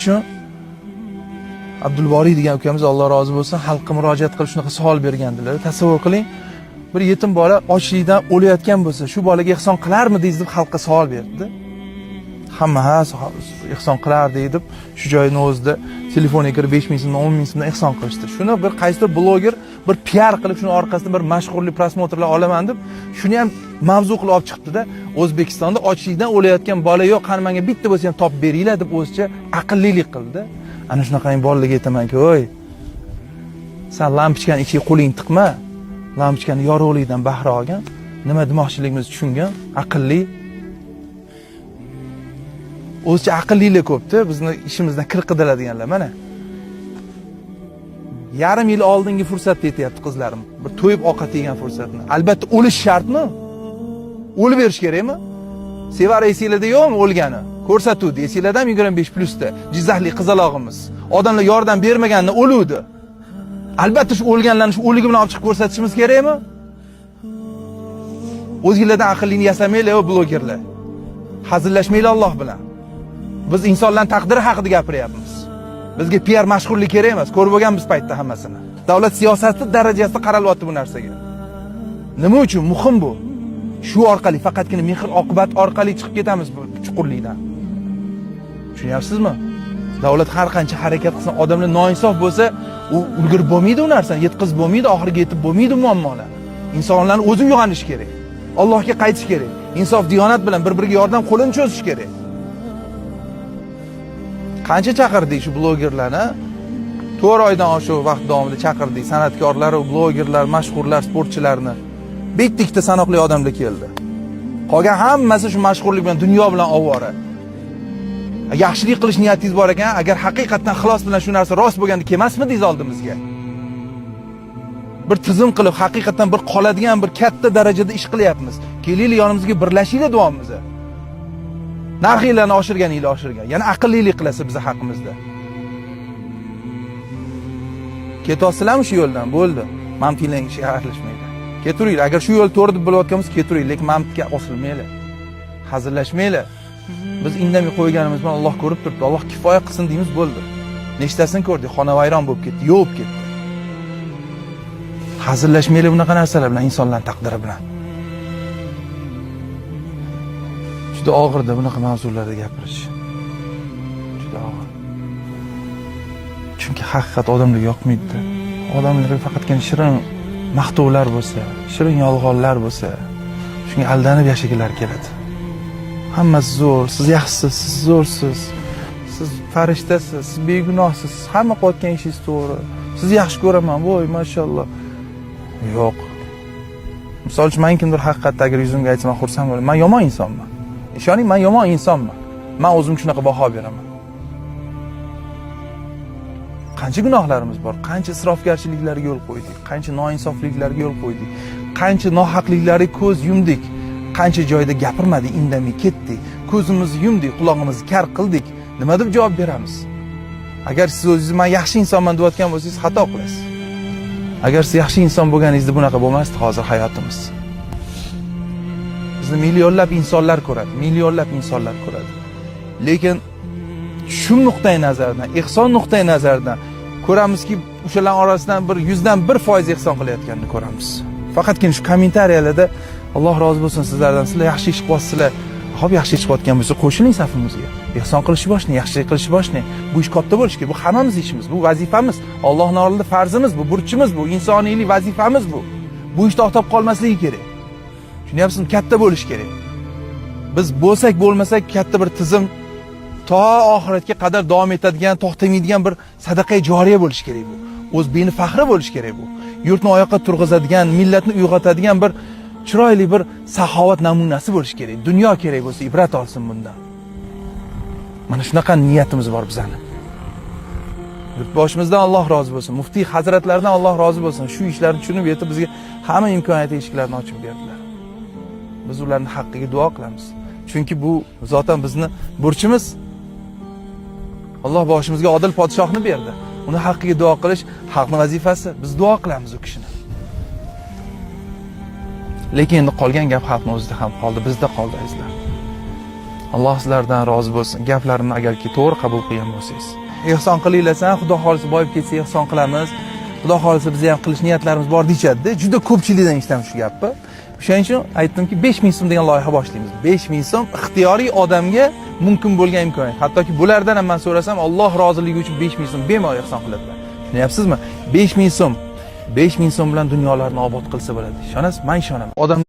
Uchun Abdulboriy degan ukamiz, Alloh rozi bo'lsin, xalqqa murojaat qilib shunaqa savol bergandilar. Tasavvur qiling, bir yetim bola ochlikdan o'layotgan bo'lsa, shu bolaga ehson qilarmidingiz deb xalqqa savol berdi. Hamma ha, ehson qilardik deb shu joyni o'zida telefoniga kirib 5 ming so'mdan, 10 ming so'mdan ehson qilishdi. Shuni bir qaysidir bloger bir piar qilib, shuni orqasidan bir mashhurlik, просмотр lar olaman deb shuni ham mavzu qilib olib chiqdida, O'zbekistonda ochlikdan o'layotgan bola yo'q, qani menga bitta bo'lsa ham topib beringlar deb o'zicha aqllilik qildi. Ana shunaqangi bolalarga aytamanki, "Oy, san lampochkani ichiga qo'lingni tiqma, lampochkani yorug'likdan bahra olgan, nima demoqchiligimizni tushungan, aqlli." O'zicha aqllilar ko'pda, bizni ishimizdan kir qidiradiganlar. Mana yarim yil oldingi fursatda aytyapti qizlarim, bir to'yib ovqat yegan fursatni. Albatta o'lish shartmi? O'lib berish kerakmi? Sevara esinglarda yo'qmi o'lgani? Ko'rsatuvdi, esinglardami 25 plyusda jizzaxlik qizalog'imiz. Odamlar yordam bermaganini o'luvdi. Albatta shu o'lganlarni shu o'ligi bilan olib chiqib ko'rsatishimiz kerakmi? O'zinglardan aqllini yasamanglar, ey blogerlar. Hazillashmanglar Alloh bilan. Biz insonlarning taqdiri haqida gapiryapmiz. Bizga piar, mashhurlik kerak emas. Ko'rib bo'lganmiz paytda hammasini. Davlat siyosati darajasida qaralyapti bu narsaga. Nima uchun muhim bu? Shu orqali, faqatgina mehr oqibat orqali chiqib ketamiz bu chuqurlikdan. Tushunyapsizmi? Davlat har qancha harakat qilsin, odamlar noinsof bo'lsa, u ulgurib bo'lmaydi u narsani, yetkazib bo'lmaydi, oxiriga yetib bo'lmaydi muammolarni. Insonlarni o'zi uyg'onishi kerak. Allohga qaytish kerak. Insof, diyonat bilan bir-biriga yordam qo'lini cho'zish kerak. Qancha chaqirdik shu blogerlarni? 4 oydan oshiq vaqt davomida chaqirdik san'atkorlar, blogerlar, mashhurlar, sportchilarni. Bitta ikkita sanoqli odamlar keldi. Qolgan hammasi shu mashhurlik bilan, dunyo bilan ovora. Yaxshilik qilish niyatingiz bor ekan, agar haqiqatdan ixlos bilan shu narsa rost bo'lganda kelmasmidingiz oldimizga? Bir tizim qilib, haqiqatdan bir qoladigan bir katta darajada ish qilyapmiz. Kelinglar, yonimizga birlashinglar deyapmiz. Narxinglarni oshirganinglar oshirgan. Yana aqllilik qilasiz bizni haqimizda. Ketyapsizlarmi shu yo'ldan? Bo'ldi. Mamtinglarning ishiga aralashmaydi. Keturinglar. Agar shu yo'l to'g'ri deb bilayotgan bo'lsa, keturinglar, lekin mamtga osilmanglar. Hazillashmanglar. Biz indamay qo'yganimiz bilan Alloh ko'rib turibdi. Alloh kifoya qilsin deymiz, bo'ldi. Nechtasini ko'rdik, xonavayron bo'lib ketdi, yo'q ketdi. Hazillashmanglar bunaqa narsalar bilan, insonlarning taqdiri bilan. Juda og'irda bunaqa mavzularda gapirish. Juda og'ir. Chunki haqiqat odamlarga yoqmaydi. Odamlarga faqatgina shirin maqtovlar bo'lsa, shirin yolg'onlar bo'lsa, shunga aldanib yashagilari keladi. Hammasi zo'r, siz yaxshisiz, siz zo'rsiz, siz farishtasiz, siz begunohsiz, hamma qilayotgan ishingiz to'g'ri. Sizni yaxshi ko'raman, voy, mashalloh. Yo'q. Misol uchun, men kimdir haqiqatda agar yuzimga aytsa, men xursand bo'laman. Men yomon insonman. Ishoning, men yomon insonman. Men o'zimga shunaqa baho beraman. Qancha gunohlarimiz bor, qancha isrofgarchiliklarga yo'l qo'ydik, qancha noinsofliklarga yo'l qo'ydik, qancha nohaqliklarga ko'z yumdik, qancha joyda gapirmadik, indamay ketdik, ko'zimizni yumdik, qulog'imizni kar qildik. Nima deb javob beramiz? Agar siz o'zingizni men yaxshi insonman deyotgan bo'lsangiz, xato qilasiz. Agar siz yaxshi inson bo'lganingizda bunaqa bo'lmasdi hozir hayotimiz. Bizni millionlab insonlar ko'radi, millionlab insonlar ko'radi. Lekin shu nuqtai nazardan, ehson nuqtai nazaridan ko'ramizki, o'shalar orasidan bir 1% ehson qilayotganini ko'ramiz. Faqatgina shu kommentariyalarda Alloh rozi bo'lsin sizlardan, sizlar yaxshi ish qilyapsizlar. Xo'p, yaxshi ish qilayotgan bo'lsa, qo'shiling safimizga. Ehson qilishni boshlang, yaxshilik qilishni boshlang. Bu ish katta bo'lishi kerak. Bu hammamiz ishimiz, bu vazifamiz. Allohning oldida farzimiz, bu burchimiz, bu insoniylik vazifamiz bu. Bu ish to'xtab qolmasligi kerak. Tushunyapsizmi? Katta bo'lishi kerak. Biz bo'lsak bo'lmasak katta bir tizim, to oxiratga qadar davom etadigan, to'xtamaydigan bir sadaqa joriya bo'lishi kerak bu. O'zbekni faxri bo'lishi kerak bu. Yurtni oyoqqa turg'izadigan, millatni uyg'otadigan bir chiroyli bir saxovat namunasi bo'lishi kerak. Dunyo kerak bo'lsa ibrat olsin bundan. Mana shunaqa niyatimiz bor bizani. Yurtboshimizdan Alloh rozi bo'lsin, muftiy hazratlaridan Alloh rozi bo'lsin. Shu ishlarni tushunib yetib bizga hamma imkoniyat eshiklarini ochib berdilar. Biz ularning haqqiga duo qilamiz. Chunki bu zotan bizni burchimiz. Alloh boshimizga odil podshohni berdi. Uni haqqiga duo qilish xalqning vazifasi. Biz duo qilamiz u kishini. Lekin endi qolgan gap xalqning o'zida ham qoldi, bizda qoldi, azizlar. Alloh sizlardan rozi bo'lsin. Gaplarimni agarki to'g'ri qabul qilgan bo'lsangiz. Ehson qilinglarsan, Xudo xolisa boyib ketsa ehson qilamiz. Xudo xolisa bizni ham qilish niyatlarimiz bor deyishadi. Juda ko'pchilikdan eshitaman shu gapni. O'shaning uchun aytdimki, 5000 so'm degan loyiha boshlaymiz. 5000 so'm ixtiyoriy odamga mumkin bo'lgan imkoniyat. Hattoki bulardan ham men so'rasam, Alloh roziligi uchun 5000 so'm bemalol ehson qiladilar. Tushunyapsizmi? 5000 so'm, 5000 so'm bilan dunyolarni obod qilsa bo'ladi. Ishonasiz? Men ishonaman. Odam